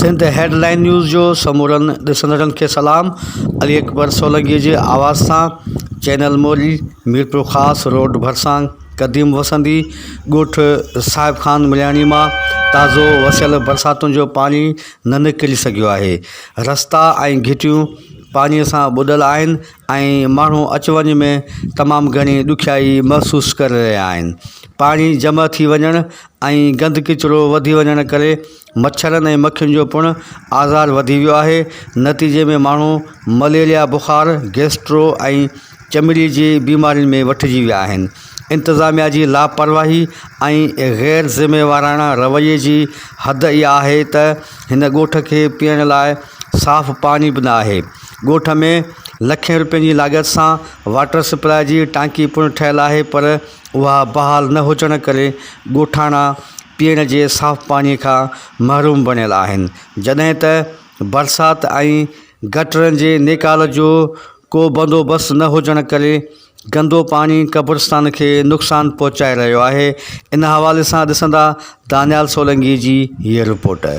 Sindh head line news جو سمورن ڏسندڙن کي سلام علي اڪبر سولنگي جي آواز سان چينل موري ميرپورخاص روڊ ڀرسان قديم وسندي ڳوٺ صاحب خان ملياڻي مان تازو وسيل برساتن جو پاڻي نه نڪري سگهيو آهي رستا ۽ گهٽيون پاڻي سان ٻڏل آهن ۽ ماڻهو اچ وڃ ۾ تمام گهڻي ڏکيائي محسوس ڪري رهيا آهن پاڻي جمع ٿي وڃڻ ۽ گند ڪچرو وڌي وڃڻ ڪري مڇرن ۽ مکين جو پڻ آزار وڌي ويو آهي، نتيجي ۾ ماڻهو مليريا بخار، گيسٽرو ۽ چمڙي جي بيمارين ۾ وٺجي ويا آهن. انتظاميا جي لاپرواهي ۽ غير ذميواراڻا رويي جي حد اها آهي ته هن ڳوٺ کي پيئڻ لاء صاف پاڻي به نه آهي. ڳوٺ ۾ لکين روپين جي لاڳت سان واٽر سپلاء جي ٽانڪي پڻ ٺهيل آهي پر اها بحال نه هجڻ ڪري ڳوٺاڻا پيئڻ جي صاف پاڻي کان محروم بڻيل آهن، جڏهن ته برسات ۽ گٽرن جي نيڪال جو ڪو بندوبست نه هجڻ ڪري گندو پاڻي قبرستان کي نقصان پهچائي رهيو آهي، ان حوالي سان ڏسندا دانيال سولنگي جي هيء رپورٽ.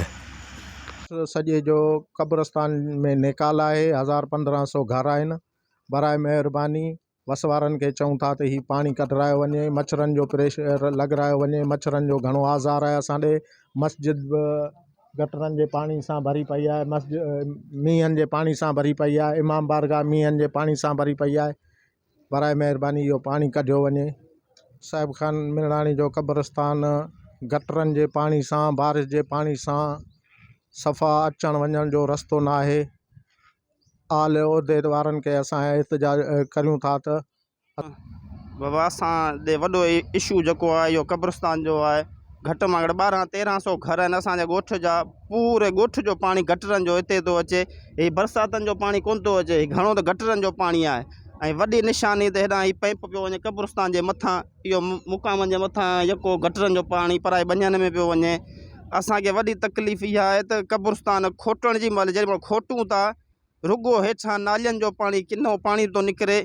سڄي جو قبرستان ۾ نيڪال آهي، 1000 1500 گهر آهن، براء مهرباني وس وارن کي چئون ٿا ته هي پاڻي ڪڍرايو وڃي، مڇرن جو پريشر لڳرايو وڃي، مڇرن جو گهڻو آزار آهي اسان ڏي، مسجد به گٽرن جي پاڻي سان ڀري پئي آهي، مسجد مينهن جي پاڻي سان ڀري پئي آهي، امام بارگاهه مينهن جي پاڻي سان ڀري پئي آهي، برائي مهرباني اهو پاڻي ڪڍيو وڃي. صاحب خان ميرڻاڻي جو قبرستان گٽرن جي پاڻي سان بارش جي پاڻي سان صفا اچڻ وڃڻ جو رستو ناهي. اعلي عهدي وارن کي اسان احتجاج ڪريون ٿا ته. بابا اسان ڏي وڏو اشو جيڪو آهي اهو قبرستان جو آهي گهٽ مان گهٽ 12 13 سو گهر آهن اسانجي ڳوٺ جا پوري ڳوٺ جو پاڻي گٽرن جو هتي ٿو اچي هي برساتن جو پاڻي ڪونه ٿو اچي هي گهڻو ته گٽرن جو پاڻي آهي ۽ وڏي نشاني ته هيڏانهن هي پئمپ پيو وڃي قبرستان جي مٿان اهو مقامن جي مٿان يڪو گٽرن جو پاڻي پرائي ٻنين ۾ پيو وڃي اسان کي وڏي تڪليف اها آهي ته قبرستان کوٽڻ جي مهل جيڏي مهل کوٽون ٿا رڳو هيٺان نالين جو پاڻي ڪنو پاڻي ٿو نڪري.